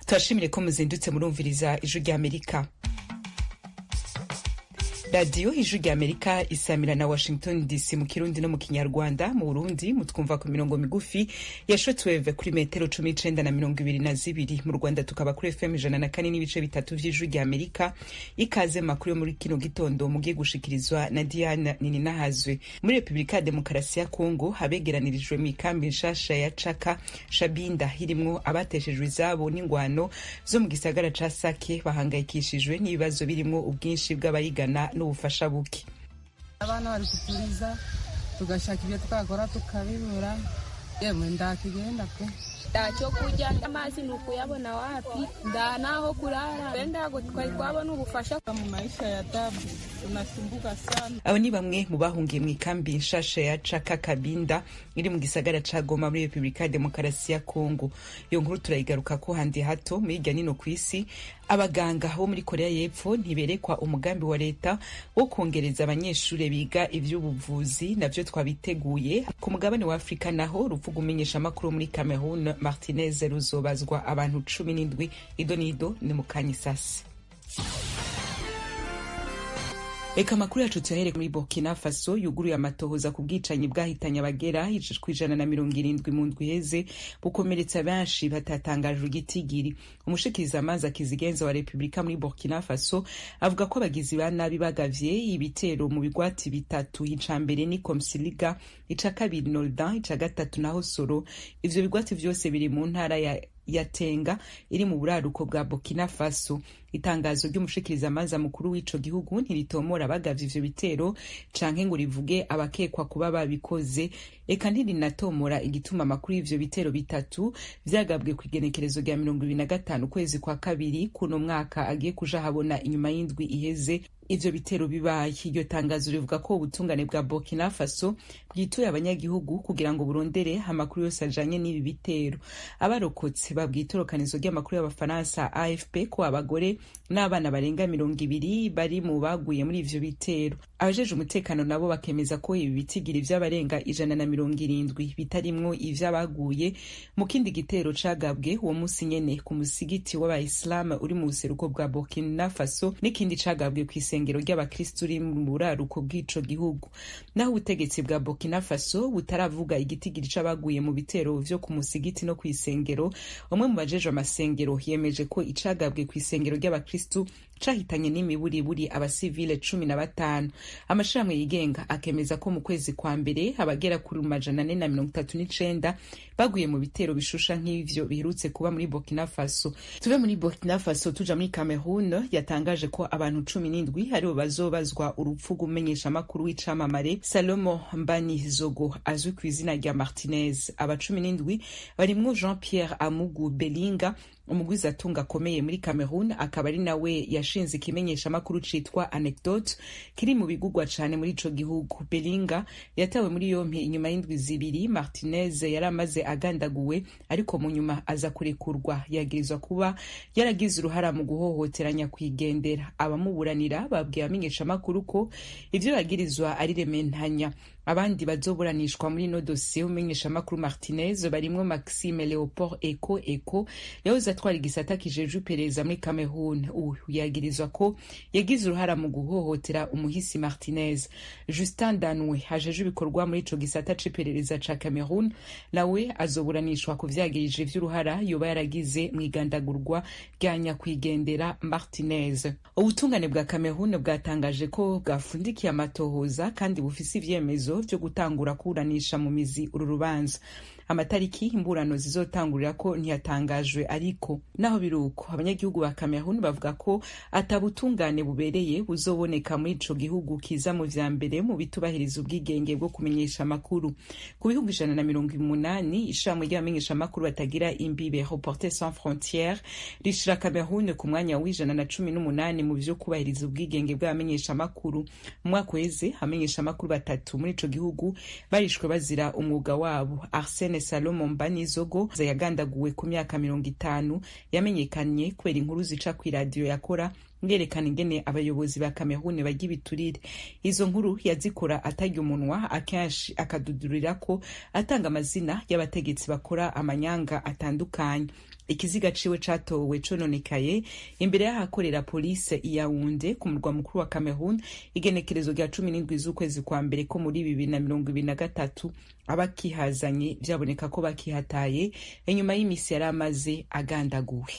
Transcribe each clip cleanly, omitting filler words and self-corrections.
Turashimire ko muzindutse murumviriza Ijwi ry'Amerika. Radiyo Ijwi ry'Amerika isamira na Washington DC mu Kirundi no mu Kinyarwanda. Mu Burundi mutwumva ku mirongo migufi ya shortwave kuri metero 19 na 22. Mu Rwanda tukaba kuri FM 104.3 vy'Ijwi ry'Amerika. Ikaze makuru yo muri kino gitondo mugiye gushikirizwa na Diana Nininahazwe. Muri Republika ya Demokarasi ya Kongo, habegeranirijwe mu ikambi nshasha ya Caka Shabinda irimwo abateshejwe izabo n'ingwano zo mu gisagara ca Sake bahangayikishijwe n'ibibazo birimwo ubwinshi bw'abayigana n'ubufasha buke. Abana bari kuturiza, tugashaka ibyo twakora tukabibura. Yemwe, ndakigenda pe. Ntacyo kurya, amazi ni ukuyabona wapi, nda naho kurara, ntago twari twabona ubufasha. Mu maisha ya tabu, tunasumbuka sana. Abo ni bamwe mu bahungiye mu ikambi nshasha ya Caka Kabinda iri mu gisagara ca Goma muri Republika ya Demokarasi ya Kongo. Iyo nkuru turayigaruka ko handi hato. Muri hirya nino kw'isi, abaganga bo muri Korea y'Epfo ntiberekwa umugambi wa leta wo kongereza abanyeshure biga ivy'ubuvuzi. Navyo twabiteguye. Ku mugabane wa Afrika naho, urupfu rw'umumenyeshamakuru muri Cameroon Martinez ruzobazwa abantu 17. Ido nido ni mukanya isasi. Reka amakuru yacu tuyahere muri Burkina Faso yuguruye amatohoza ku bwicanyi bwahitanye abagera ku 170 mu ndwi iheze, bukomeretsa benshi batatangajwe igitigiri. Umushikirizamanza akizigenza wa Repubulika muri Burkina Faso avuga ko abagizi ba nabi bagavye ibitero mu bigwati bitatu: ica mbere ni Komsiliga, ica kabiri Noldan, ica gatatu naho Soro. Ivyo bigwati vyose biri mu ntara ya Yatenga iri mu buraruko bwa Burkina Faso. Itangazo ry'umushikirizamanza mukuru w'ico gihugu ntiritomora abagavye ivyo bitero canke ngo rivuge abakekwa kuba babikoze, eka ntirinatomora igituma amakuru y'ivyo bitero bitatu vyagabwe kw'igenekerezo rya 25 ukwezi kwa kabiri kuno mwaka agiye kuja habona inyuma y'indwi iheze ivyo bitero bibaye. Iryo tangazo rivuga ko ubutungane bwa Burkina Faso bwituye abanyagihugu kugira ngo burondere amakuru yose ajanye n'ibi bitero. Abarokotse babwiye itorokanizo ry'amakuru y'Abafaransa AFP ko abagore n'abana barenga 20 bari mu baguye muri ivyo bitero. Abajeje umutekano nabo bakemeza ko ibi bitigiri vy'abarenga 170 bitarimwo ivy'abaguye mu kindi gitero cagabwe uwo musi nyene ku musigiti w'Abayisilamu uri mu buseruko bwa Burkina Faso n'ikindi cagabwe kw'isengero ry'Abakristu riri mu buraruko bw'ico gihugu. Naho ubutegetsi bwa Burkina Faso butaravuga igitigiri c'abaguye mu bitero vyo ku musigiti no kw'isengero, umwe mu bajejwe amasengero yemeje ko icagabwe kw'isengero ry'Abakristu cahitanye n'imiburiburi abasivile 15. Amashirahamwe yigenga akemeza ko mu kwezi kwa mbere abagera kuri 439 baguye mu bitero bishusha nk'ivyo biherutse kuba muri Burkina Faso. Tuve muri Burkina Faso tuja muri Cameroon yatangaje ko abantu 17 aribo bazobazwa urupfu rw'umumenyeshamakuru w'icamamare Salomo Mbani Zogo azwi ku izina rya Martinez. Aba 17 barimwo Jean Pierre Amugu Belinga, umugwizatunga akomeye muri Cameroon, akaba ari nawe yashinze ikimenyeshamakuru citwa Anecdote kiri mu bigugwa cane muri ico gihugu. Belinga yatawe muri yompi inyuma y'indwi 2 Martinez yari amaze agandaguwe, ariko mu nyuma aza kurekurwa. Yagirizwa kuba yaragize uruhara mu guhohotera nyakwigendera. Abamuburanira babwiye abamenyeshamakuru ko ivyo yagirizwa ari rementanya. Abandi bazoburanishwa muri ino dosiye y'umumenyeshamakuru Martinez barimwo Maxime Leopold Eko Eko, yahoze atwara igisata kijejwe iperereza muri Cameroon. Uyu yagirizwa ko yagize uruhara mu guhohotera umuhisi Martinez. Justin Danwe ajejwe ibikorwa muri ico gisata c'iperereza ca Cameroon nawe azoburanishwa ku vyagirije vy'uruhara yoba yaragize mw'igandagurwa rya nyakwigendera Martinez. Ubutungane bwa Cameroon bwatangaje ko bwafundikiye amatohoza kandi bufise ivyemezo vyo gutangura kuburanisha mu mizi uru rubanza. Amatariki imburano zizotangurira ko ntiyatangajwe, ariko naho biruko, abanyagihugu ba Cameroon bavuga ko atabutungane bubereye buzoboneka muri ico gihugu kiza mu vya mbere mu bitubahiriza ubwigenge bwo kumenyesha amakuru. Ku bihugu 180, ishirahamwe ry'abamenyesha amakuru batagira imbibe, Reporters sans frontières, rishira Cameroon ku mwanya wa 118 mu vyo kubahiriza ubwigenge bw'abamenyesha amakuru. Mu mwaka uheze, abamenyesha amakuru batatu muri ico gihugu barishwe bazira umwuga wabo. Arsene Salomo Mbanizogo yagandaguwe ku myaka 50, yamenyekanye kubera inkuru zica kw'iradiyo yakora yerekana ingene abayobozi ba Cameroon barya ibiturire. Izo nkuru yazikora atarya umunwa, akenshi akadudurira ko atanga amazina y'abategetsi bakora amanyanga atandukanye. Ikiziga ciwe catowe cononekaye imbere y'ahakorera polise i Yaounde ku murwa mukuru wa Cameroon, igenekerezo rya 17 z'ukwezi kwa mbere ko muri 2023. Abakihazanye vyaboneka ko bakihataye inyuma y'imisi yari amaze agandaguwe.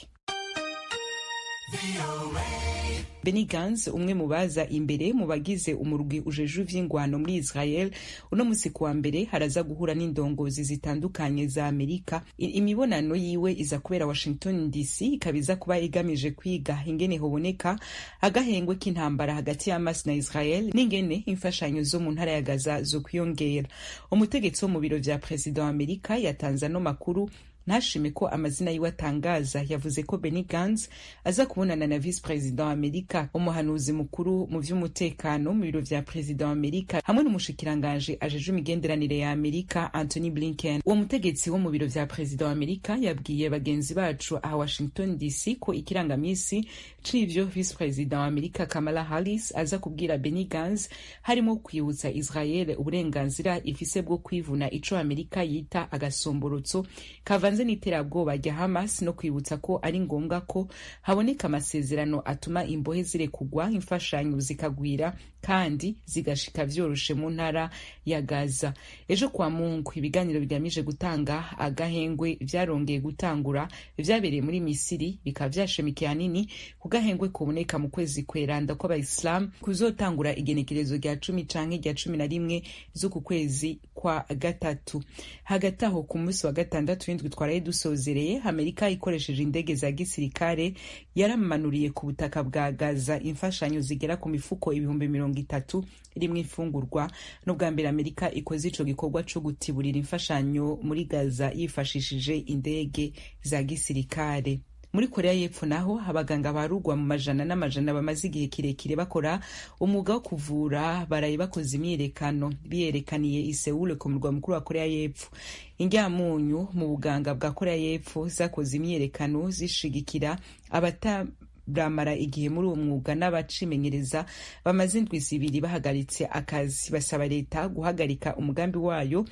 Benny Gantz, umwe mu baza imbere mu bagize umurwi ujejwe ivy'ingwano muri Israel, uno musi kuwa mbere haraza guhura n'indongozi zitandukanye za Amerika. Imibonano yiwe iza kubera Washington DC, ikaba iza kuba igamije kwiga ingene hoboneka agahengwe k'intambara hagati ya Hamas na Israel n'ingene imfashanyo zo mu ntara ya Gaza zo kwiyongera. Umutegetsi wo mu biro vya perezida wa Amerika yatanze ano makuru, ntashime ko amazina yiwe atangaza, yavuze ko Benny Gantz aza kubonana na vice president wa Amerika, umuhanuzi mukuru mu vy'umutekano mu biro vya perezida wa Amerika, hamwe n'umushikiranganje ajejwe imigenderanire ya Amerika, Anthony Blinken. Uwo mutegetsi wo mu biro vya perezida wa Amerika yabwiye bagenzi bacu aha Washington DC ko ikirangamisi c'ivyo vice president wa Amerika Kamala Harris aza kubwira Benny Gantz harimo kwibutsa Israel uburenganzira ifise bwo kwivuna ico Amerika yita agasomborotso kavanze n'iterabwoba rya Hamas, no kwibutsa ko ari ngombwa ko haboneka amasezerano atuma imbohe zirekugwa, imfashanyo zikagwira kandi zigashika vyoroshe mu ntara ya Gaza. Ejo kwa Mungu, ibiganiro bigamije gutanga agahengwe vyarongeye gutangura, vyabereye muri Misiri, bikaba vyashimikiye hanini ku gahengwe kuboneka mu kwezi kweranda kw'Abayisilamu kuzotangura igenekerezo rya 10 canke rya 11 z'uku kwezi kwa gatatu. Hagati aho, ku munsi wa gatandatu w'indwi twaraye dusozereye, Amerika ikoresheje indege za gisirikare yaramanuriye ku butaka bwa Gaza imfashanyo zigera ku mifuko 30,000 irimwo imfungurwa. N'ubwa mbere Amerika ikoze ico gikorwa co gutiburira imfashanyo muri Gaza yifashishije indege za gisirikare. Muri Korea y'Epfo naho, abaganga barugwa mu majana n'amajana bamaze igihe kirekire bakora umwuga wo kuvura baraye bakoze imyiyerekano, biyerekaniye i Seoul ku murwa mukuru wa Korea y'Epfo. Indyamunyu mu buganga bwa Korea y'Epfo zakoze imyiyerekano zishigikira abata bramara igihe muri uwo mwuga n'abacimenyereza bamaze indwi 2 bahagaritse akazi, basaba leta guhagarika umugambi wayo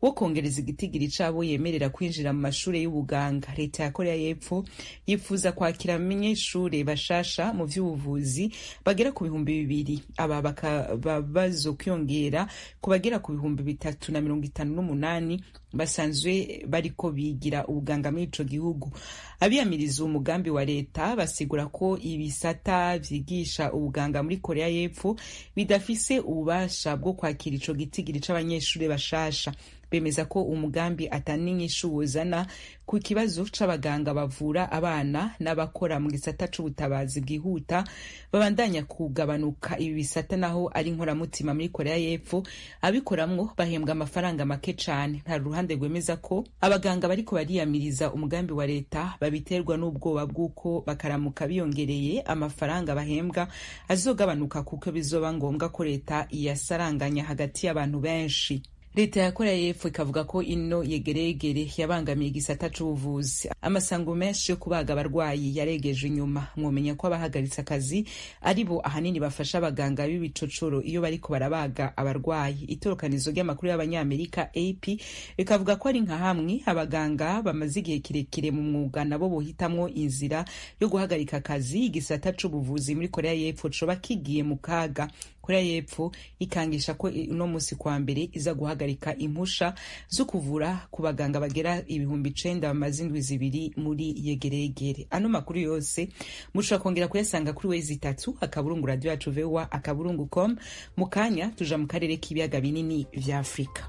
wo kongereza igitigiri cabo yemerera kwinjira mu mashure y'ubuganga. Leta ya Korea y'Epfo yifuza kwakira abanyeshure bashasha mu vy'ubuvuzi bagera ku 2000, aba bakaba bazokwiyongera ku bagera ku 3,058 basanzwe bariko bigira ubuganga muri ico gihugu. Abiyamiriza umugambi wa leta basigura ko ibisata vyigisha ubuganga muri Korea y'Epfo bidafise ububasha bwo kwakira ico gitigiri c'abanyeshure bashasha. Bemeza ko umugambi ataninyishu wozana ku kibazo c'abaganga bavura abana n'abakora mu gisata c'ubutabazi bwihuta babandanya kugabanuka. Ibi bisata naho ari inkoramutima muri Korea y'Epfo, abikoramwo bahembwa amafaranga make cane. Nta ruhande rwemeza ko abaganga bariko bariyamiriza umugambi wa leta babiterwa n'ubwoba bw'uko bakaramuka biyongereye amafaranga bahembwa azogabanuka, kuko bizoba ngombwa ko leta iyasaranganya hagati y'abantu benshi. Leta ya Korea y'Epfo ikavuga ko ino yegeregere yabangamiye igisata c'ubuvuzi. Amasango menshi yo kubaga abarwayi yaregeje inyuma. Mwomenya ko abahagaritse akazi ari bo ahanini bafasha abaganga b'ibicocoro iyo bariko barabaga abarwayi. Itorokanizo ry'amakuru y'Abanyamerika AP rikavuga ko ari nka hamwe abaganga bamaze igihe kirekire mu mwuga nabo bohitamwo inzira yo guhagarika akazi, igisata c'ubuvuzi muri Korea y'Epfo coba kigiye mu kaga. Korea y'Epfo ikangisha ko uno musi kwa mbere iza guhagarika impusha zo kuvura ku baganga bagera 9,000 bamaze indwi 2 muri yegeregere. Ano makuru yose mushobora kongera kuyasanga kuri wezi 3 akaburungu radio yacu voa akaburungu com. Mu kanya tuja mu karere k'ibiyaga binini vya Afrika.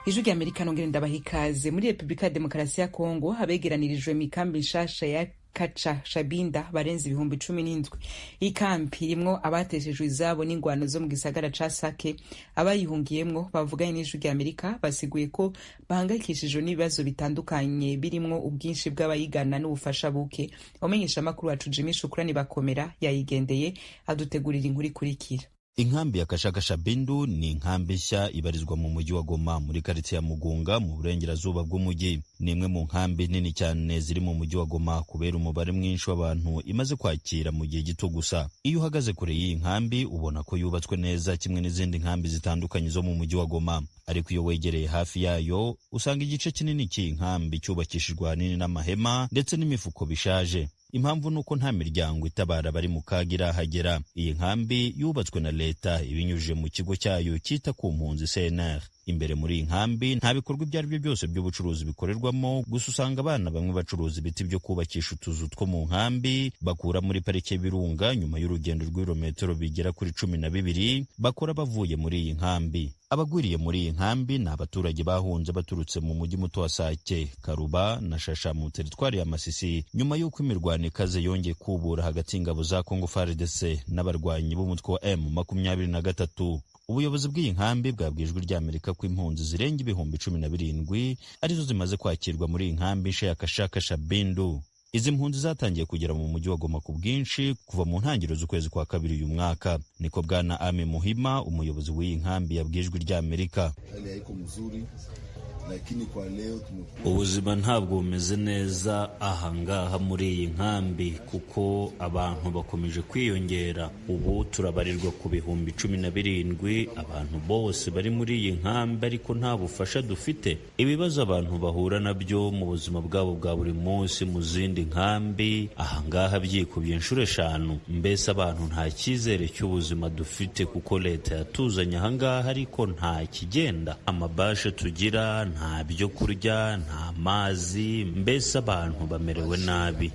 Ijwi rya Amerika, nongere ndabaha ikaze. Muri Repubulika ya Demokarasi ya Kongo abegeranirijwe mikambi nshasha ya Kaca Shabinda barenze 17,000. Ikampi irimwo abateshejwe izabo n'ingwano zo mu gisagara ca Sake. Abayihungiyemwo bavuganye n'Ijwi rya Amerika basiguye ko bahangayikishijwe n'ibibazo bitandukanye birimwo ubwinshi bw'abayigana n'ubufasha buke. Umenyesha makuru wacu Jimmy Shukrani Bakomera yayigendeye, adutegurira inkuru ikurikira. Inkambi ya Kashakasha Bindu ni inkambi nshya ibarizwa mu mujyi wa Goma muri karitsiye ya Mugunga mu burengerazuba bw'umujyi. Ni imwe mu nkambi nini cyane ziri mu mujyi wa Goma kubera umubare mwinshi w'abantu imaze kwakira mu gihe gito gusa. Iyo uhagaze kure y'iyi nkambi ubona ko yubatswe neza kimwe n'izindi nkambi zitandukanye zo mu mujyi wa Goma, ariko iyo wegereye hafi yayo usanga igice kinini cy'iyi nkambi cyubakishijwe ahanini n'amahema ndetse n'imifuko bishaje. Impamvu ni uko nta miryango itabara bari mu kaga irahagera. Iyi nkambi yubatswe na leta ibinyujije mu kigo cyayo cyita ku mpunzi CNR. Imbere muri iyi nkambi nta bikorwa ibyo ari byo byose by'ubucuruzi bikorerwamo, gusa usanga abana bamwe bacuruza ibiti byo kubakisha utuzu two mu nkambi bakura muri parike y'Ibirunga nyuma y'urugendo rw'ibirometero bigera kuri 12 bakora bavuye muri iyi nkambi. Abagwiriye muri iyi nkambi ni abaturage bahunze baturutse mu mujyi muto wa Sake, Karuba na Shasha mu teritwari ya Masisi nyuma y'uko imirwano ikaze yongeye kubura hagati y'ingabo za Congo FARDC n'abarwanyi b'umutwe wa M23. Ubuyobozi bw'iyi nkambi bwabwiye Ijwi ry'Amerika ko impunzi zirenga 17,000 arizo zimaze kwakirwa muri iyi nkambi nshya ya Kashakasha Bindu. Izi mpunzi zatangiye kugera mu mujyi wa Goma ku bwinshi kuva mu ntangiriro z'ukwezi kwa kabiri uyu mwaka. Niko Bwana Ame Muhima, umuyobozi w'iyi nkambi, yabwiye Ijwi ry'Amerika. Ubuzima ntabwo bumeze neza aha ngaha muri iyi nkambi kuko abantu bakomeje kwiyongera. Ubu turabarirwa ku 17,000 abantu bose bari muri iyi nkambi, ariko nta bufasha dufite. Ibibazo abantu bahura nabyo mu buzima bwabo bwa buri munsi mu zindi nkambi, aha ngaha byikubye inshuro 5. Mbese abantu nta cyizere cy'ubuzima dufite kuko leta yatuzanye aha ngaha ariko nta kigenda. Amabashe tugira, nta byo kurya, nta mazi, mbese abantu bamerewe nabi.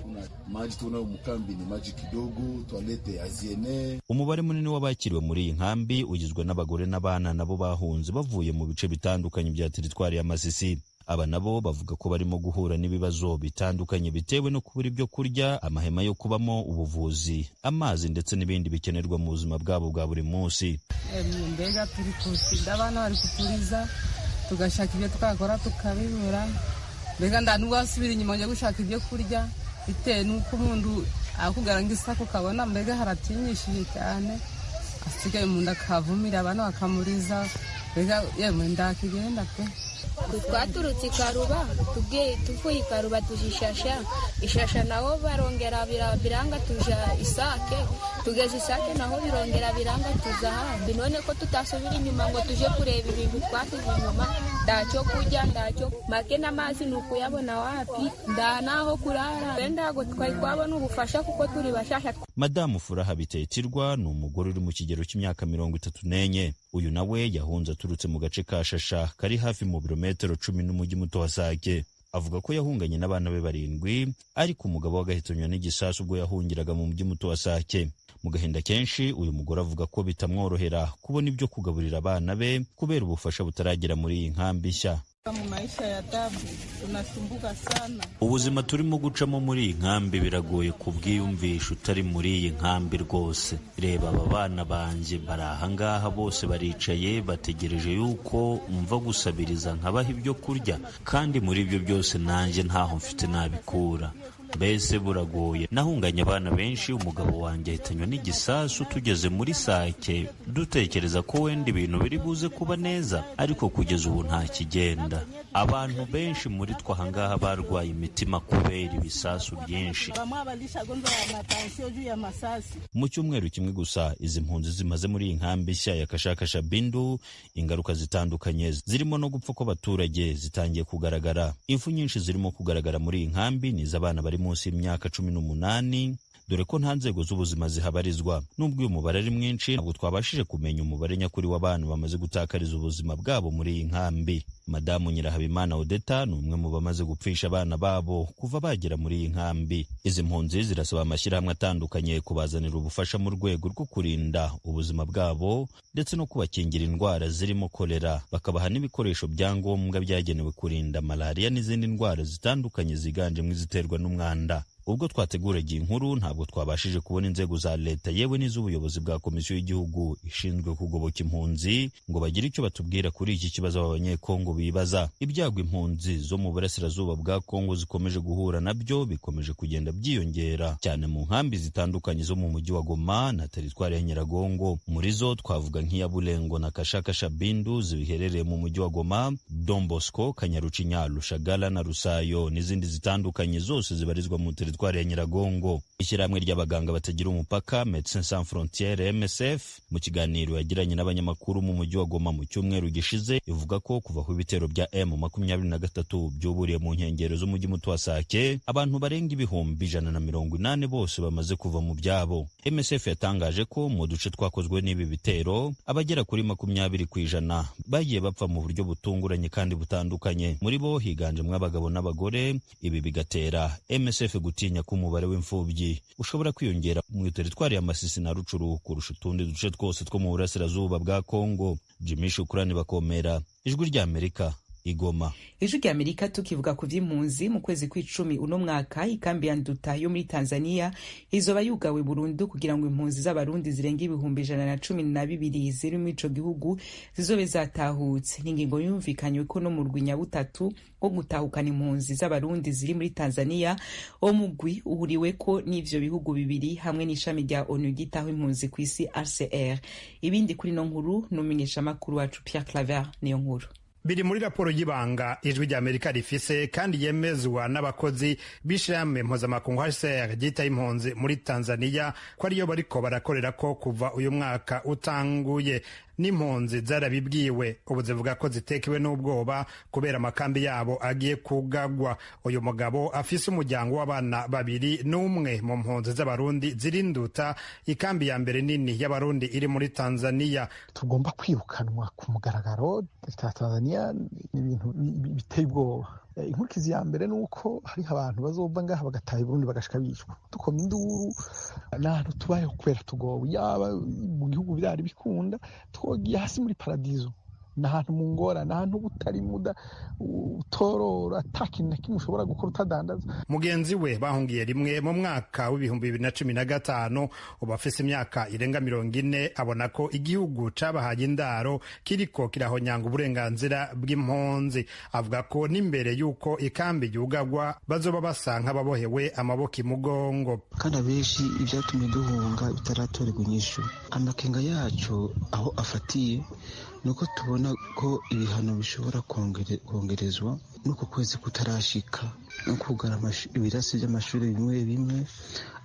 Umubare munini w'abakiriwe muri iyi nkambi ugizwe n'abagore n'abana nabo bahunze bavuye mu bice bitandukanye bya teritwari ya Masisi. Aba nabo bavuga ko barimo guhura n'ibibazo bitandukanye bitewe no kubura ibyo kurya, amahema yo kubamo, ubuvuzi, amazi ndetse n'ibindi bikenerwa mu buzima bwabo bwa buri munsi. Mbega turi kusinda, abana bari kuturiza, tugashaka ibyo twakora tukabibura. Mbega nda nubwo wasubira inyuma njya gushaka ibyo kurya bitewe n'uko umuntu akugara isako ukabona mbega haratinyishije cyane, asigaye umuntu akavumira abana bakamuriza, mbega yemwe ndakigenda pe. Twaturutse Ikaruba, tuvuye Ikaruba tuja Ishasha, Ishasha naho barongera biranga tuja Isake, tugeze Isake naho birongera biranga tuza ahandi. None ko tutasubira inyuma ngo tuje kureba ibintu twasize inyuma, ntacyo kurya, ntacyo make n'amazi ni ukuyabona wapi, nda naho kurara, ntago twari twabona ubufasha kuko turi bashasha. Madamu Furaha Bitetirwa ni umugore uri mu kigero cy'imyaka 34. Uyu nawe yahunze aturutse mu gace ka Shasha kari hafi mu birometero 10 n'umujyi muto wa Sake. Avuga ko yahunganye n'abana be 7, ariko umugabo we agahitanywa n'igisasu ubwo yahungiraga mu mujyi muto wa Sake. Mu gahinda kenshi uyu mugore avuga ko bitamworohera kubona ibyo kugaburira abana be kubera ubufasha butaragera muri iyi nkambi nshya. Ubuzima turimo gucamo muri iyi nkambi biragoye kubwiyumvisha utari muri iyi nkambi rwose. Reba aba bana banjye bari aha ngaha bose baricaye bategereje yuko mva gusabiriza nkabaha ibyo kurya, kandi muri ibyo byose nanjye ntaho mfite nabikura. Mbese buragoye. Nahunganye abana benshi, umugabo wanjye ahitanywa n'igisasu tugeze muri Sake dutekereza ko wenda ibintu biri buze kuba neza, ariko kugeza ubu nta kigenda. Abantu benshi muri twe aha ngaha barwaye imitima kubera ibisasu byinshi. Mu cyumweru kimwe gusa izi mpunzi zimaze muri iyi nkambi nshya ya Kashakasha Bindu, ingaruka zitandukanye zirimo no gupfa kw'abaturage zitangiye kugaragara. Impfu nyinshi zirimo kugaragara muri iyi nkambi ni iz'abana bari munsi y'imyaka 18, dore ko nta nzego z'ubuzima zihabarizwa. Nubwo uyu mubare ari mwinshi, ntabwo twabashije kumenya umubare nyakuri w'abantu bamaze gutakariza ubuzima bwabo muri iyi nkambi. Madamu Nyirahabimana Odeta ni umwe mu bamaze gupfisha abana babo kuva bagera muri iyi nkambi. Izi mpunzi zirasaba amashyirahamwe atandukanye kubazanira ubufasha mu rwego rwo kurinda ubuzima bwabo ndetse no kubakingira indwara zirimo kolera, bakabaha n'ibikoresho bya ngombwa byagenewe kurinda malariya n'izindi ndwara zitandukanye ziganjemo iziterwa n'umwanda. Ubwo twateguraga inkuru ntabwo twabashije kubona inzego za leta yewe n'iz'ubuyobozi bwa komisiyo y'igihugu ishinzwe kugoboka impunzi ngo bagire icyo batubwira kuri iki kibazo aba banyekongo bibaza. Ibyago impunzi zo mu burasirazuba bwa Kongo zikomeje guhura nabyo bikomeje kugenda byiyongera cyane mu nkambi zitandukanye zo mu mujyi wa Goma na teritwari ya Nyiragongo. Muri zo twavuga nk'iya Bulengo na Kashakasha Bindu ziherereye mu mujyi wa Goma, Don Bosco, Kanyarucinya, Rushagala na Rusayo n'izindi zitandukanye zose zibarizwa mu teritwari ya Nyiragongo. Ishyirahamwe ry'abaganga batagira umupaka Medecins Sans Frontieres MSF mu kiganiro yagiranye n'abanyamakuru mu mujyi wa Goma mu cyumweru gishize ivuga ko kuva ku ibitero bya M23 byuburiye mu nkengero z'umujyi muto wa Sake abantu barenga 180,000 bose bamaze kuva mu byabo. MSF yatangaje ko mu duce twakozwe n'ibi bitero abagera kuri 20% bagiye bapfa mu buryo butunguranye kandi butandukanye. Muri bo higanjemo abagabo n'abagore. Ibi bigatera MSF gutinya ko umubare w'imfubyi ushobora kwiyongera mu teritwari ya Masisi na Rucuru kurusha utundi duce twose two mu burasirazuba bwa Kongo. Jimmy Shukrani Bakomera, Ijwi ry'Amerika, Igoma. Ijwi ry'Amerika. Tukivuga ku vy'impunzi, mu kwezi kw'icumi uno mwaka ikambi ya Nduta yo muri Tanzania izoba yugawe burundu kugira ngo impunzi z'Abarundi zirenga 112,000 ziri muri ico gihugu zizobe zatahutse. Ni ingingo yumvikanywe ko no mu murwi nyabutatu wo gutahukana impunzi z'Abarundi ziri muri Tanzania. Uwo mugwi uhuriweko n'ivyo bihugu bibiri hamwe n'ishami rya ONU ryitaho impunzi kw'isi HCR. Ibindi kuri no nkuru n'umumenyeshamakuru wacu Pierre Claver niyo nkuru. Biri muri raporo y'ibanga Ijwi ry'Amerika rifise kandi yemezwa n'abakozi b'ishirahamwe mpuzamakungu HCR ryitaye impunzi muri Tanzania ko ariyo bariko barakorera ko kuva uyu mwaka utanguye. N'impunzi zarabibwiwe, ubu zivuga ko zitekewe n'ubwoba kubera amakambi yabo agiye kugagwa. Uyu mugabo afise umuryango w'abana babiri n'umwe mu mpunzi z'Abarundi zirinduta, ikambi ya mbere nini y'Abarundi iri muri Tanzania. Tugomba kwirukanwa ku mugaragaro leta ya Tanzania ni ibintu biteye ubwoba. Inkurikizi ya mbere ni uko hariho abantu bazova ngaha bagataha i Burundi bagashika bicwa. Dukoma induru n'ahantu tubayeho kubera tugowe. Yaba mu gihugu byari bikunda twogiye hasi muri paradizo. Ni ahantu mu ngorane, ahantu utari muda utorora, ata kintu na kimwe ushobora gukora utadandaza. Mugenzi we bahungiye rimwe mu mwaka w'2015, ubu afise imyaka irenga 40, abona ko igihugu cabahaye indaro kiriko kirahonyanga uburenganzira bw'impunzi. Avuga ko n'imbere y'uko ikambi yugagwa bazoba basa nk'ababohewe amaboko imugongo. Kandi abenshi ibyatumye duhunga bitaratorerwa inyishu. Amakenga yacu aho afatiye nuko tubona ko ibihano bishobora kongerezwa n'uku kwezi kutarashika, no kugara ibirasi by'amashuri bimwe bimwe,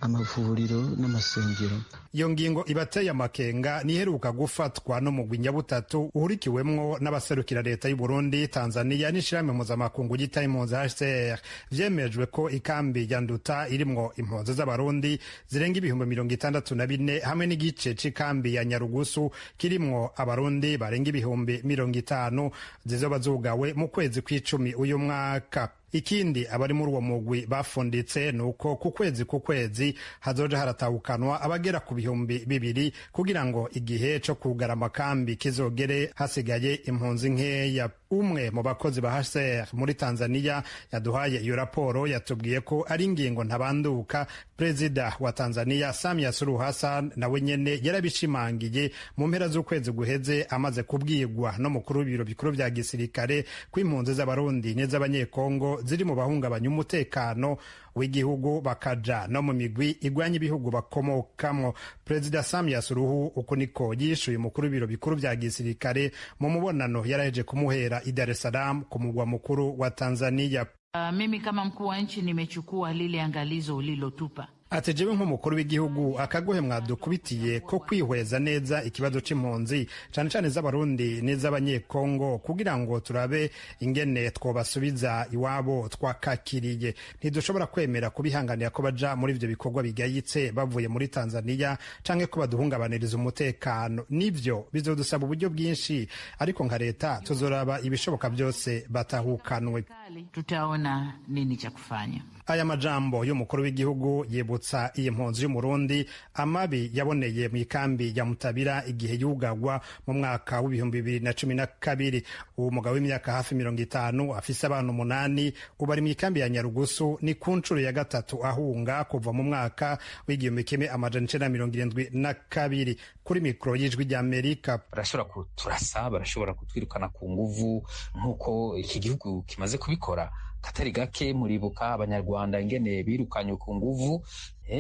amavuriro n'amasengero. Iyo ngingo ibateye amakenga niheruka gufatwa n'umugwi nyabutatu uhurikiwemwo n'abaserukira leta y'u Burundi, Tanzania n'ishirahamwe mpuzamakungu ryitaye impunzi HCR. Vyemejwe ko ikambi ya Nduta irimwo impunzi z'Abarundi zirenga 64,000 hamwe n'igice c'ikambi ya Nyarugusu kirimwo Abarundi barenga 50,000 zizoba zugawe mu kwezi kw'icumi uyu mwaka. Ikindi abari muri uwo mugwi bafunditse ni uko ku kwezi ku kwezi hazoja haratahukanwa abagera ku 2,000 kugira ngo igihe co kugara amakambi kizogere hasigaye impunzi nkeya. Umwe mu bakozi ba HCR muri Tanzania yaduhaye iyo raporo yatubwiye ko ari ingingo ntabanduka. Perezida wa Tanzania Samia Suluhu Hassan nawe nyene yarabishimangiye mu mpera z'ukwezi guheze, amaze kubwirwa n'umukuru w'ibiro bikuru vya gisirikare ko impunzi z'Abarundi n'iz'Abanyekongo ziri mu bahungabanya umutekano w'igihugu bakaja no mu migwi igwanya ibihugu bakomokamwo. Perezida Samia Suluhu uku niko yishuye umukuru w'ibiro bikuru vya gisirikare mu mubonano yaraheje kumuhera i Dar es Salaam ku mugwa mukuru wa Tanzania. Mimi kama mkuu wa nchi nimechukua lile angalizo ulilotupa. Ati jewe nk'umukuru w'igihugu akagohe mwadukubitiye ko kwihweza neza ikibazo c'impunzi cane cane z'Abarundi n'iz'Abanyekongo kugira ngo turabe ingene twobasubiza iwabo twakakiriye. Ntidushobora kwemera kubihanganira ko baja muri ivyo bikorwa bigayitse bavuye muri Tanzania canke ko baduhungabaniriza umutekano. Nivyo bizodusaba uburyo bwinshi, ariko nka leta tuzoraba ibishoboka byose batahukanwe. Tutaona nini cha kufanya. Aya majambo y'umukuru w'igihugu yibutsa kwibutsa iyi mpunzi y'Umurundi amabi yaboneye mu ikambi ya Mutabira igihe yugagwa mu mwaka w'2012. Uwo mugabo w'imyaka hafi 50 afise abana 8 ubu ari mu ikambi ya Nyarugusu. Ni ku nshuro ya gatatu ahunga kuva mu mwaka w'1972. Kuri mikoro y'Ijwi ry'Amerika: Barashobora kuturasa, barashobora kutwirukana ku nguvu nk'uko iki gihugu kimaze kubikora katari gake. Muribuka Abanyarwanda ingene birukanye ku nguvu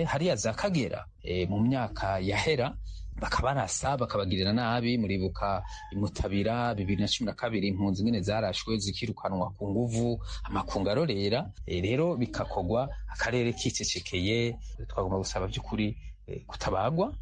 hariya za Kagera mu myaka yahera, bakabarasa, bakabagirira nabi. Muribuka Imutabira 2012, impunzi ingene zarashwe zikirukanwa ku nguvu, amakungu arorera. Rero bikakogwa akarere kicecekeye. Twagomba gusaba by'ukuri kutabagwa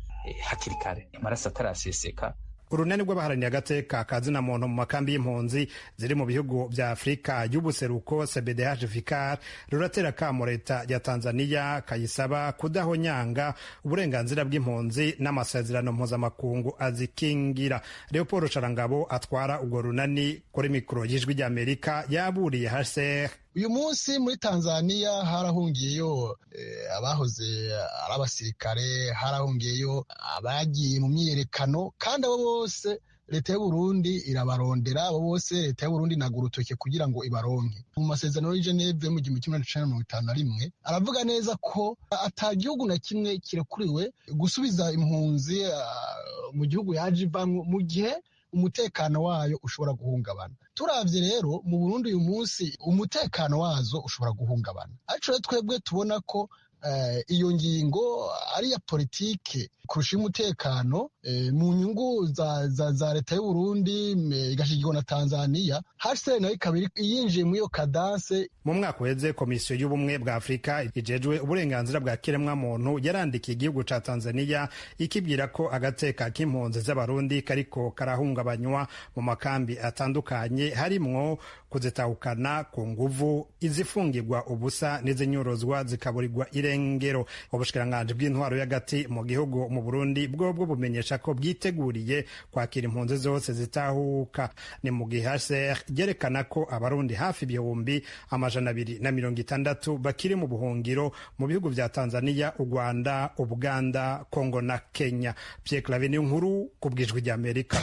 hakiri kare, amaraso ataraseseka. Urunani rw'abaharaniye agateka kazina muntu mu makambi y'impunzi ziri mu bihugu vya Afurika y'ubuseruko, CBDH Vicar, ruratera kamo leta ya Tanzania, kayisaba kudahonyanga uburenganzira bw'impunzi n'amasezerano mpuzamakungu azikingira. Leopold Sharangabo atwara urwo runani, kuri mikoro y'Ijwi ry'Amerika yaburiye HCR. Uyu munsi muri Tanzania harahungiyeyo abahoze ari abasirikare, harahungiyeyo abagiye mu myiyerekano, kandi abo bose leta y'u Burundi irabarondera, abo bose leta y'u Burundi inaga urutoke kugira ngo ibaronke. Mu masezerano y'i Geneve mu 1951 aravuga neza ko ata gihugu na kimwe kirekuriwe gusubiza impunzi mu gihugu yaje ivamwo mu gihe umutekano wayo ushobora guhungabana. Turavye rero mu Burundi uyu munsi umutekano wazo ushobora guhungabana, ariko rero twebwe tubona ko iyo ngingo ari iya politike kurusha umutekano, mu nyungu za leta y'u Burundi igashigikirwa na Tanzania. HCR nayo ikaba yinjiye muri iyo kadanse. Mu mwaka uheze, Komisiyo y'Ubumwe bwa Afurika ijejwe uburenganzira bwa kiremwamuntu yarandikiye igihugu ca Tanzania ikibwira ko agateka k'impunzi z'Abarundi kariko karahungabanywa mu makambi atandukanye, harimwo kuzitahukana ku nguvu, izifungirwa ubusa n'izinyorozwa zikaburirwa irengero. Ubushikiranganji bw'intwaro y'agati mu gihugu mu Burundi bwobwo bumenyesha ko bwiteguriye kwakira impunzi zose zitahuka. Ni mu gihe HCR ryerekana ko Abarundi hafi 260,000 bakiri mu buhungiro mu bihugu vya Tanzania, u Rwanda, Ubuganda, Kongo na Kenya. Pierre Claver Niyonkuru ku bw'Ijwi ry'Amerika.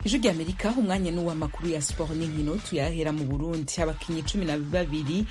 Ijwi ry'Amerika, umwanya n'uw'amakuru ya siporo n'inkino, tuyahera mu Burundi. Abakinyi 12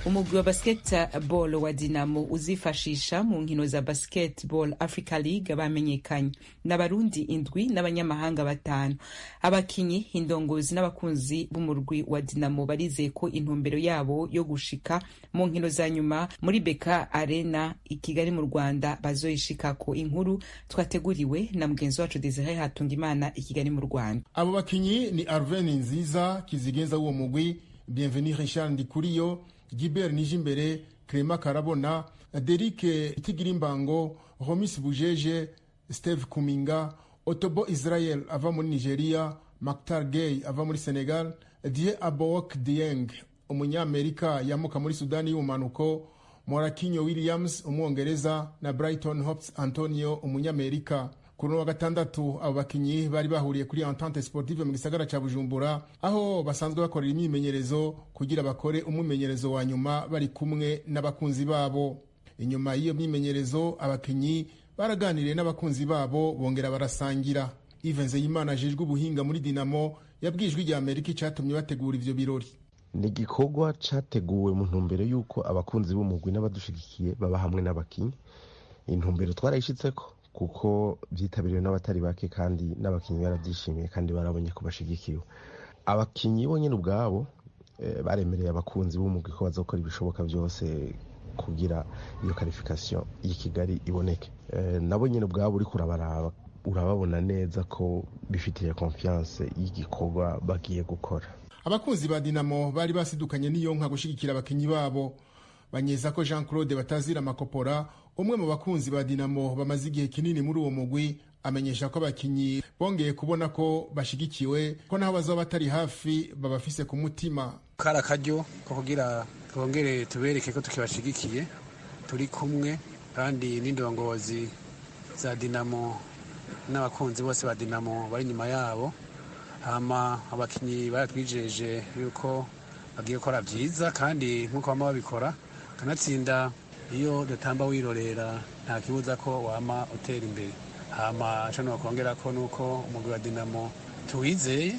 umugwi wa basketball wa Dinamo uzifashisha mu nkino za Basketball Africa League bamenyekanye. N'Abarundi 7 n'abanyamahanga 5. Abakinyi, indongozi n'abakunzi b'umurwi wa Dinamo barizeye ko intumbero yabo yo gushika mu nkino za nyuma muri BK Arena i Kigali mu Rwanda bazoyishikako. Inkuru twateguriwe na mugenzi wacu Desire Hatungimana i Kigali mu Rwanda. Abo bakinyi ni Arven Nziza, kizigenza w'uwo mugwi, Bienvenue Richard Ndikuriyo, Gilbert Nijimbere, Clement Karabona, Derike Itigirimbango, Romis Bujeje, Steve Kuminga, Otobo Israel ava muri Nigeria, Maktar Gay ava muri Senegal, Die Abook Dieng umunyamerika yamuka muri Sudani y'ubumanuko, Morakinyo Williams umwongereza na Brighton Hopes Antonio umunyamerika. Kuri wa gatandatu abo bakinyi bari bahuriye kuri Entente Sportive mu gisagara ca Bujumbura, aho basanzwe bakorera imyimenyerezo, kugira bakore umwimenyerezo wa nyuma bari kumwe n'abakunzi babo. Inyuma y'iyo myimenyerezo abakinyi baraganiriye n'abakunzi babo, bongera barasangira. Yves Nzeyimana ajejwe ubuhinga muri Dinamo yabwijwe rya Amerika icatumye bategura ivyo birori. Ni igikorwa categuwe mu ntumbero y'uko abakunzi b'umugwi n'abadushigikiye baba hamwe n'abakinyi. Intumbero twarayishitseko kuko byitabiriwe n'abatari bake, kandi n'abakinyi barabyishimiye kandi barabonye ko bashigikiwe. Abakinyi bonyine ubwabo baremereye abakunzi b'umugwi ko bazokora ibishoboka byose kugira iyo qualification y'i Kigali iboneke. Nabo nyine ubwabo uriko urabaraba urababona neza ko bifitiye confiance y'igikorwa bagiye gukora. Abakunzi ba Dinamo bari basidukanye n'iyo nka gushigikira abakinyi babo. Banyeza ko Jean Claude Batazira Makopora, umwe mu bakunzi ba Dinamo bamaze igihe kinini muri uwo mugwi, amenyesha ko abakinyi bongeye kubona ko bashigikiwe, ko naho bazaba batari hafi babafise ku mutima. Kari akaryo ko kugira twongere tubereke ko tukibashigikiye, turi kumwe, kandi n'indongozi za Dinamo n'abakunzi bose ba Dinamo bari inyuma yabo. Hama abakinyi baratwijeje yuko bagiye gukora byiza kandi nk'uko bama babikora, kanatsinda iyo dutamba wirorera nta kibuza ko wama utera imbere. Hama ico nokongerako nuko umugwi wa Dinamo tuwizeye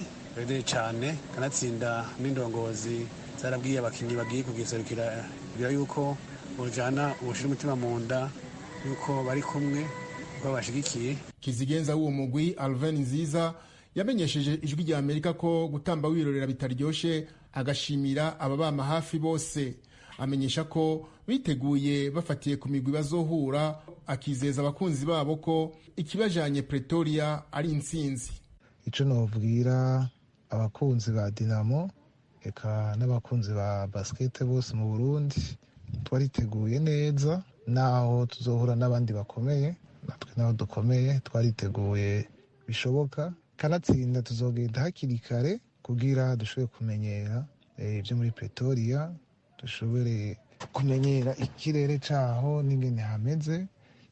cyane, kanatsinda n'indongozi zarabwiye abakinnyi bagiye kugiserukira yuko bojana ubushira umutima mu nda, yuko bari kumwe, yuko bashigikiye. Kizigenza w'uwo mugwi Alvin Nziza yamenyesheje Ijwi rya Amerika ko gutamba wirorera bitaryoshe, agashimira ababama hafi bose. Amenyesha ko biteguye bafatiye ku migwi bazohura, akizeza abakunzi babo ko ikibajanye Pretoria ari intsinzi. Ico nobwira abakunzi ba Dinamo eka n'abakunzi ba basket bose mu Burundi, twariteguye neza naho tuzohura n'abandi bakomeye, natwe naho dukomeye twariteguye bishoboka. Kanatsinda tuzogenda hakiri kare kugira dushobore kumenyera ibyo muri Pretoria, dushobore kumenyera ikirere caho n'ingene hameze.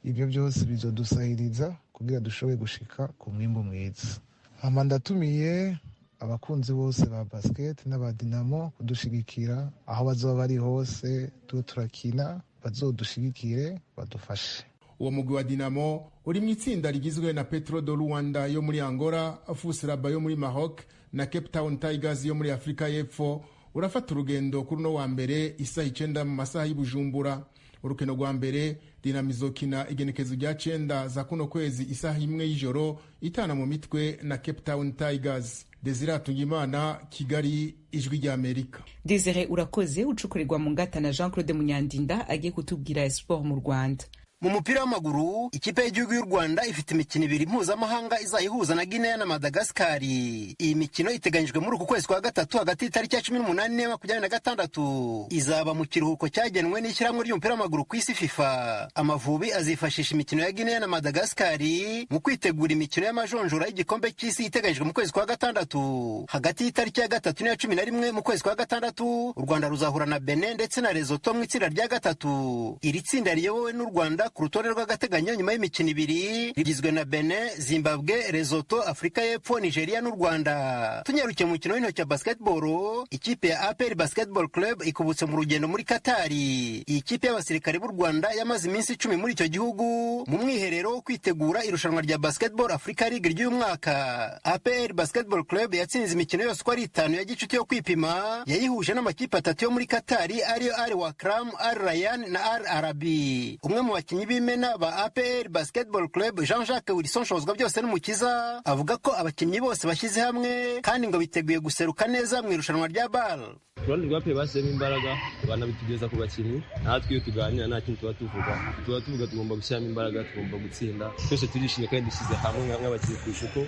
Ibyo byose bizodusahiriza kugira dushobore gushika ku mwimbu mwiza. Hama ndatumiye abakunzi bose ba basket n'aba Dinamo kudushigikira aho bazoba bari hose, tuba turakina bazodushigikire badufashe. Uwo mugwi wa Dinamo uri mu itsinda rigizwe na Petro do Luanda yo muri Angola, FUS Rabat yo muri Maroc na Cape Town Tigers yo muri Afrika y'Epfo. Urafata urugendo kuri uno wa mbere isaha 9 mu masaha y'Ibujumbura. Urukino rwa mbere Dinamo izokina igenekezo rya 9 za kuno kwezi isaha 1 y'ijoro itana mu mitwe na Cape Town Tigers. Desire Atungimana, Kigali, Ijwi rya Amerika. Desire urakoze. Ucukurirwa mu ngata na Jean Claude Munyandinda agiye kutubwira sport mu Rwanda. Mu mupira w'amaguru, ikipe y'igihugu y'u Rwanda ifite imikino ibiri mpuzamahanga izayihuza na Guinea na Madagascar. Iyi mikino iteganyijwe muri uku kwezi kwa gatatu hagati y'itariki ya 18 na 26. Izaba mu kiruhuko cyagenwe n'ishyirahamwe ry'umupira w'amaguru ku isi FIFA. Amavubi azifashisha imikino ya Guinea na Madagascar mu kwitegura imikino y'amajonjora y'igikombe cy'isi iteganyijwe mu kwezi kwa gatandatu. Hagati y'itariki ya 3 n'iya 11 mu kwezi kwa gatandatu, u Rwanda ruzahura na Benin ndetse na Lesotho mu itsinda rya gatatu. Iri tsinda riyobowe n'u Rwanda ku rutonde rw'agateganyo nyuma y'imikino ibiri rigizwe na Benin, Zimbabwe, Lesotho, Afurika y'Epfo, Nigeria n'u Rwanda. Tunyarukiye mu mukino w'intoki wa basketball, ikipe ya APR Basketball Club ikubutse mu rugendo muri Katari. Iyi kipe y'abasirikare b'u Rwanda yamaze iminsi 10 muri icyo gihugu mu mwiherero wo kwitegura irushanwa rya Basketball Africa League ry'uyu mwaka. APR Basketball Club yatsinze imikino yose uko ari 5 ya gicuti yo kwipima, yayihuje n'amakipe 3 yo muri Katari ariyo Al Wakram, Al Rayyan na Al Arabi. Umwe mu bakinnyi b'imena ba APR Basketball Club, Jean-Jacques Wilson Shozwa byose n'umukiza, avuga ko abakinnyi bose bashyize hamwe kandi ngo biteguye guseruka neza mu irushanwa rya BAL. Ku ruhande rwa APR bashyizemo imbaraga banabitugeza ku bakinnyi, natwe iyo tuganira nta kintu tuba tuvuga tugomba gushyiramo imbaraga, tugomba gutsinda, twese turishimye kandi dushyize hamwe nk'abakinnyi kurusha uko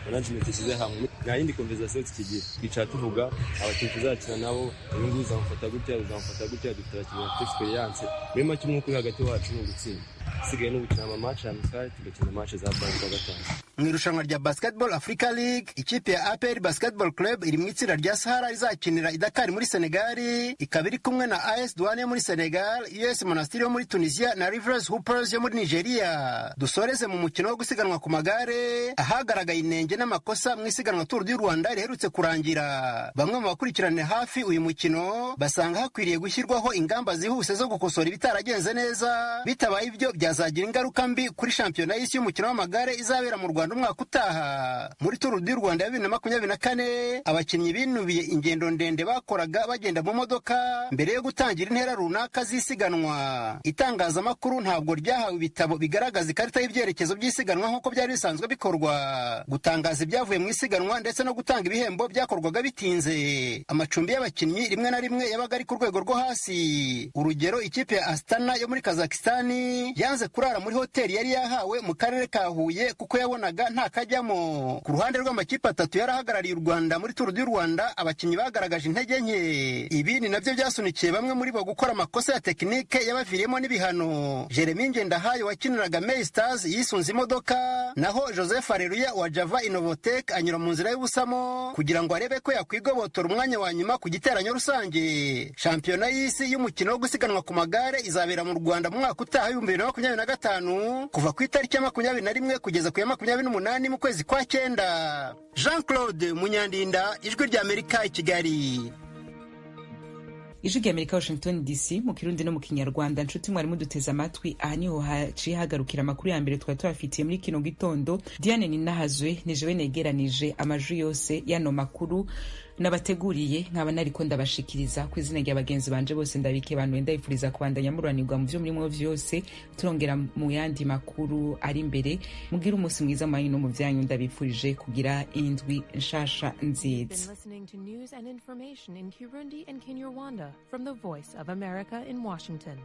management ishyize hamwe. Nta yindi conversation tukigira, twicara tuvuga abakinnyi tuzakina nabo, uyu nguyu uzamufata gutya, uzamufata gutya, dufite abakinnyi bafite experience. Muri make umwuka uri hagati wacu ni ugutsinda, isigaye ni ugukina ama match amical, tugakina match za BAL kuwa gatanu. Mu irushanwa rya Basketball Africa League, ikipe ya APR Basketball Club iri mu itsinda rya Sahara izakinira i Dakar muri Senegal, ikaba iri kumwe na AS Douane yo muri Senegal, US Monastir yo muri Tunisia na Rivers Hoopers yo muri Nigeria. Dusoreze mu mukino wo gusiganwa ku magare, ahagaragaye inenge n'amakosa mu isiganwa Tour du Rwanda riherutse kurangira. Bamwe mu bakurikirana hafi uyu mukino basanga hakwiriye gushyirwaho ingamba zihuse zo gukosora ibitaragenze neza, bitabaye ibyo byazagira ingaruka mbi kuri shampiyona y'isi y'umukino w'amagare izabera mu Rwanda umwaka utaha. Muri Tour du Rwanda ya 2024, abakinnyi binubiye ingendo ndende bakoraga bagenda mu modoka mbere yo gutangira intera runaka z'isiganwa. Itangazamakuru ntabwo ryahawe ibitabo bigaragaza ikarita y'ibyerekezo by'isiganwa nk'uko byari bisanzwe bikorwa. Gutangaza ibyavuye mu isiganwa ndetse no gutanga ibihembo byakorwaga bitinze. Amacumbi y'abakinnyi rimwe na rimwe yabaga ari ku rwego rwo hasi. Urugero, ikipe ya Astana yo muri Kazakhstan yanze kurara muri hoteli yari yahawe mu karere ka Huye kuko yabonaga nta kajyamo. Ku ruhande rw'amakipe 3 yarahagarariye u Rwanda muri Tour du Rwanda, abakinnyi bagaragaje intege nke. Ibi ni nabyo byasunikiye bamwe muri bo gukora amakosa ya tekinike yabaviriyemo n'ibihano. Jeremy Ngendahayo wakiniraga May Stars yisunze imodoka, naho Joseph Areruya wa Java Innovatec anyura mu nzira y'ubusamo kugira ngo arebe ko yakwigobotora umwanya wa nyuma ku giteranyo rusange. Shampiyona y'isi y'umukino wo gusiganwa ku magare izabera mu Rwanda mu mwaka utaha 2025 kuva ku itariki ya 21 kugeza ku ya 28 mu kwezi kwa 9. Jean Claude Munyandinda, Ijwi rya Amerika i Kigali. Ijwi rya Amerika, Washington DC, mu Kirundi no mu Kinyarwanda. Nshuti mwari muduteze amatwi, aha niho haciye hagarukira amakuru ya mbere twari tubafitiye muri kino gitondo. Diane Ninahazwe ni jewe negeranije amajwi yose y'ano makuru nabateguriye, nkaba nariko ndabashikiriza ku izina rya bagenzi banje bose. Ndabike bantu, ndabifuriza kubandanya mururanirwa mu vyo murimwo vyose. Turongera mu yandi makuru ari imbere. Mugire umunsi mwiza mu banyu no mu vyanyu. Ndabifurije kugira indwi nshasha nziza. Been listening to news and information in Kirundi and Kinyarwanda from the Voice of America in Washington.